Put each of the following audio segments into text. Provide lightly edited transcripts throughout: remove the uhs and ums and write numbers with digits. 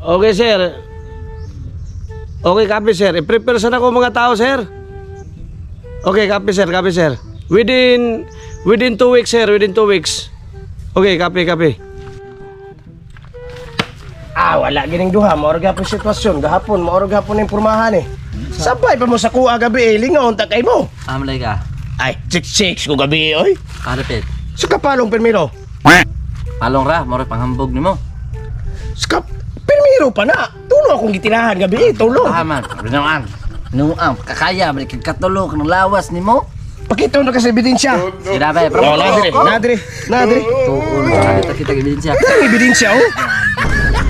Okay, sir. Okay, copy, sir. I-prepare sana ko mga tao, sir. Okay, copy, sir. Copy, sir. Within 2 weeks, sir. Within 2 weeks. Okay, copy, copy. Ah, wala gining duha, mao ra gapon sitwasyon gahapon, mao ra gapon ang pormahan eh. Sabay pa mo sa kuha gabi eh, lingaw unta kay mo. Amalay ka. Ay, 6-6 ko gabi eh, oy. Arapit. Sa kapalong pirmiro. Palong ra, moro panghambog nimo. Sa pirmiro pa na. Tulo akong gitirahan gabi eh, tulo. Tama, binuang. Nuang, kakaya man kag katulo ng lawas nimo. Pakita na kasi ebidensya. Sira ba, Oh, nadre, nadre, nadre. Tuon, kita kita ebidensya. Ang ebidensya oh.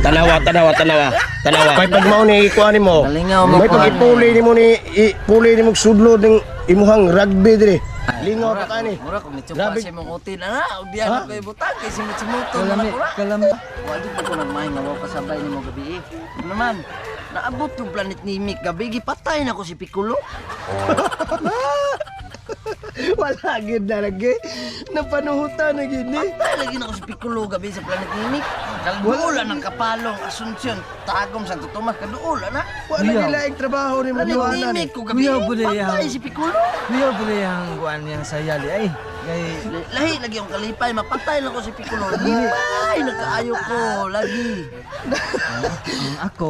Tanawa, tanawa, tanawa. Tanawa. Kay pag mao ni kuha nimo. Nalingaw mo May kuha. pag ipuli nimo ni ipuli nimo sudlo ning imuhang rugby dire. Lingaw pa kani. Mura kung nitsupa Grabe. sa imong util ana, ubiyan ko ibutang kay simot-simoto na Kalami, ko ra. kalami. Wa di pa ko nagmahay nga wa kasabay nimo gabi eh. Ano naman, naabot yung planet ni Mick gabi gipatay na ko si Piccolo. Wala gid na lagi. Napanuhutan na gid ni. Patay lagi na ko si Piccolo gabi sa planet ni Mick. Kalduola ng kapalong Asuncion, Tagum, Santo Tomas, kaduola na. Wala Kuya. gid laing trabaho ni Planet ni Maduana ni. Mick ko gabi. Kuya, buli, Patay ah. si Piccolo. Kuya pala yung kuan niyang sayali ay. Kay Lahi lagi ang kalipay, mapatay na ko si Piccolo. Lipay, nagkaayo ko lagi. ang ako.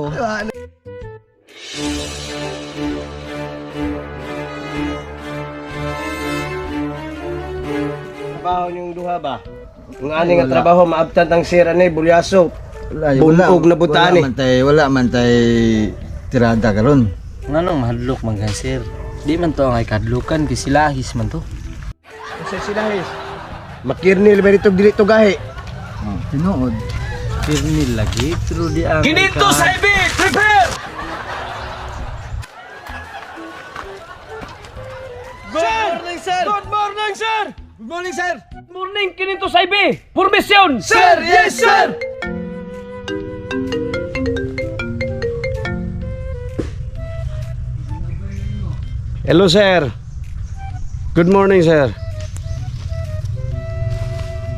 Trabaho niyong duha ba? Ang ani nga trabaho maabtan ang sira ni bulyaso. Wala, Bunog na butaan wala eh. man tay, wala man tay tirada karon. Nganong mahadlok man kan sir? Di man to ang ay kadlukan kay silahis man to. Kasi sila his. Makirnil ba dito dili to gahi? Oh, tinuod. Pirmi lagi true di ang Kininto sa IB! Prepare! Good morning, sir! Good morning, sir! Good morning, sir. Morning, kininto sa IB! Formation! Sir, yes, sir. Hello, sir. Good morning, sir.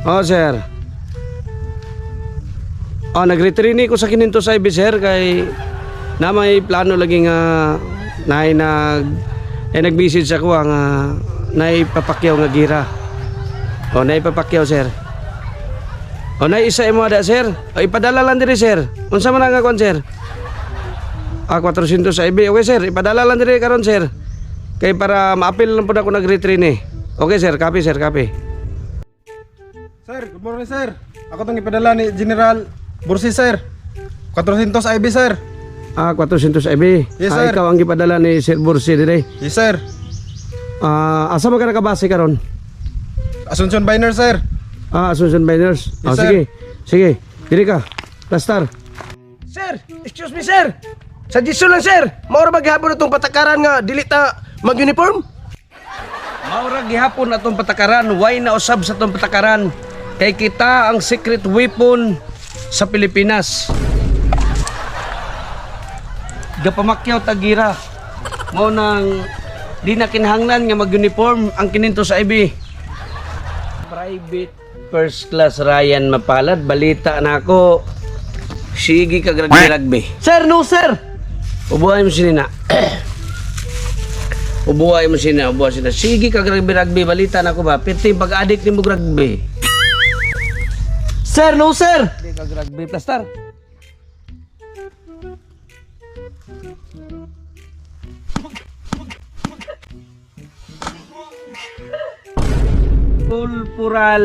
Oh, sir. Oh, nagretraining ko sa kininto sa IB, sir, kay na may plano lagi nga naay nag eh, nag-message ako ang naipapakyaw nga gira. Oh, naipapakyaw, sir. Oh, nay isa imo ada, sir. Oh, ipadala lang diri, sir. Unsa man ang kuan, sir? Ah, 400 sa IB. Okay, sir. Ipadala lang diri karon, sir. Kay para maapil lang po na ako nag-retrain eh. Okay, sir. Copy, sir. Copy. Sir, good morning sir. Ako tong ipadala ni General Bursi sir. 400 IB sir. Ah, 400 IB. Yes, Ah, sir. ikaw ang gipadala ni Sir Bursi dire. Yes sir. Ah, asa man ka nakabase karon? Asuncion Biner sir. Ah, Asuncion Biners. Yes, Ah, sir. sige. Sige. Dire ka. Plastar. Sir, excuse me sir. Suggestion lang sir. Mao ra ba gihapon atong patakaran nga dili ta mag-uniform? Maura gihapon atong patakaran, why na usab sa atong patakaran? Kay kita ang secret weapon sa Pilipinas. Gapamakyaw tagira. Mao nang di na kinahanglan nga mag-uniform ang kininto sa IB. Private first class Ryan Mapalad, balita na ako. Sige kag rugby-rugby. Sir, no sir. Ubuhay mo sinina. Ubuhay mo sina, ubuhay sina. Sige kag rugby rugby, balita na ko ba? Piti pag-addict nimo og rugby. Sir, no sir. Sige kag rugby plastar. Pulpural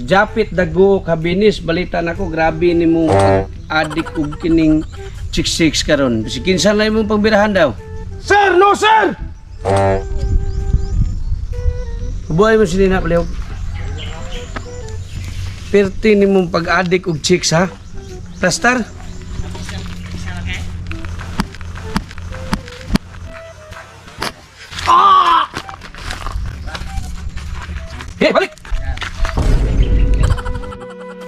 Japit Dago Kabinis balita nako grabe nimo addict og kining 66 karon. Bisig kinsa na imong pagbirahan daw. Sir, no sir. Buhay mo sila na palihog. Perti ni mong pag-adik og chicks ha. Plastar. Ah! Hey, balik!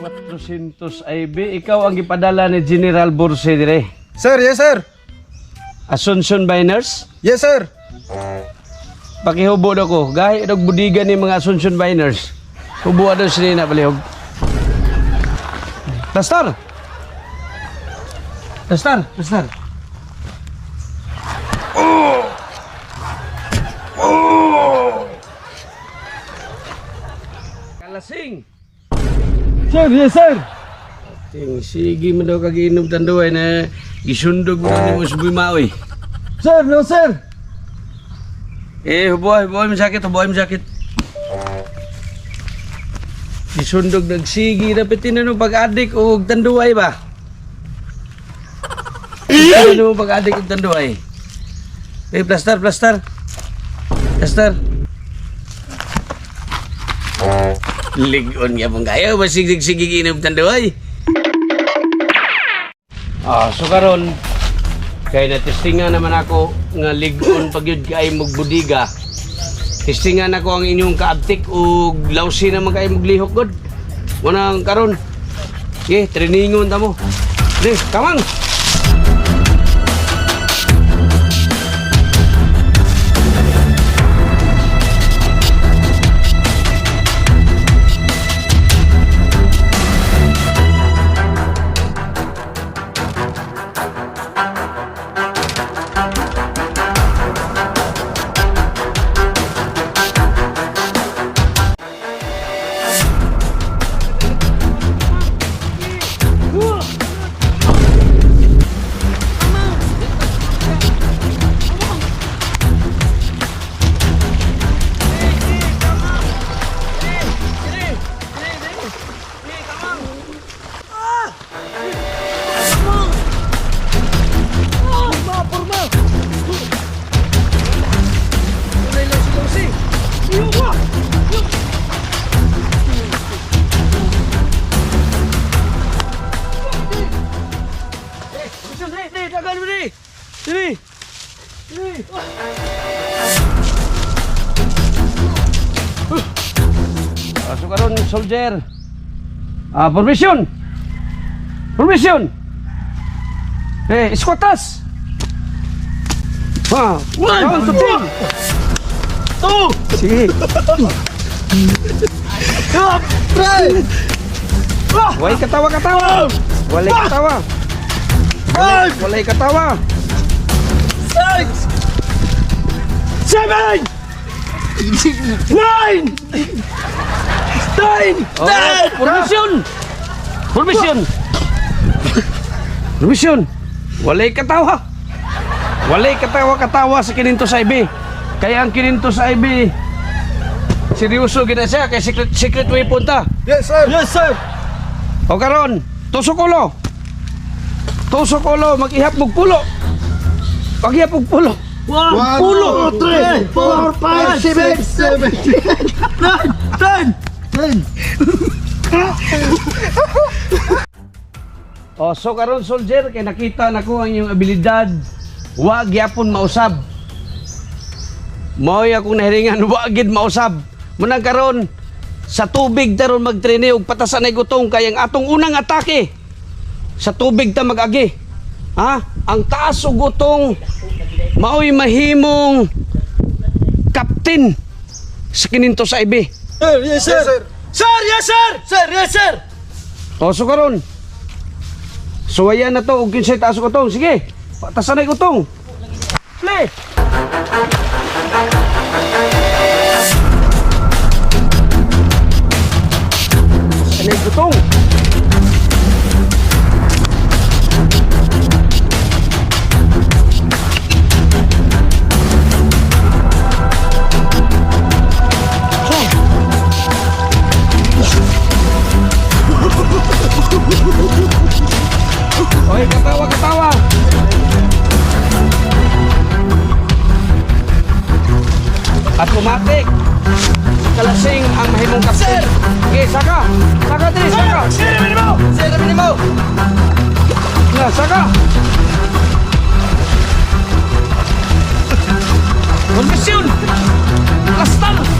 400 IB, ikaw ang gipadala ni General Borse dire. Sir, yes sir. Asuncion Biners. Yes sir. Pakihubo daw ko. Gahi daw budigan ni mga Asuncion Biners. Hubo daw sila na palihog. Pastor! Plastar, plastar. Oh! Oh! Kalasing. Sir, yes sir. Ting, sige mo daw kagiinom tanduay na gisundog mo ni Usboy Maoy. Sir, no sir. Eh, huboy, huboy mo sakit, huboy mo sakit. Gisundog nagsigi na pitin ano pag-adik og tanduay ba? Ano mo pag-adik og tanduay? Eh, plastar, plastar. Plastar. Ligon nga pong kayo, basig-sig inom tanduay. Ah, so karon kay natestingan naman ako nga ligon pag yun kay magbudiga. Testingan ako ang inyong kaabtik ug lawsi naman kay maglihok god. Munang karon. Sige, trainingon ta mo. Di, kamang. Dili. Dili. So karon soldier. Ah, formation. Formation. Eh, squatters. Ha, one, two, three. Two. Sige. Walay katawa katawa. Walay katawa. Walay katawa. 6 7 9 10. Oh, formation. Formation. Formation. Walay katawa. Walay katawa katawa sa kininto sa IB. Kaya ang kininto sa IB seryoso gina siya kay secret secret weapon ta. Yes sir. Yes sir. O karon, tusok ulo. Tusok ulo, mag-ihap mog pulo. Mag-ihap og pulo. 1 Pulo. 3 4 5 7 7, 9, 10, 10. O so karon soldier kay nakita nako ang iyong abilidad. Wa gyapon mausab. Mao'y akong nahiringan wa gid mausab. Munang karon sa tubig taron magtrene og patasan ay gutong kay ang atong unang atake sa tubig ta mag-agi. Ha? Ang taas og gutong mao'y mahimong captain sa kininto sa IB. Sir, yes sir. Sir, yes sir. Sir, yes sir. O so karon. Suwayan na to og kinsay taas og utong. Sige. Patasan ay utong. Play. Sanay utong. Oy, katawa, katawa. Automatic. Kalasing ang mahimong kapten. Sige, saka. Saka diri, saka. Sir, minimo. Sir, minimo. Na, saka. Kondisyon. Lastan.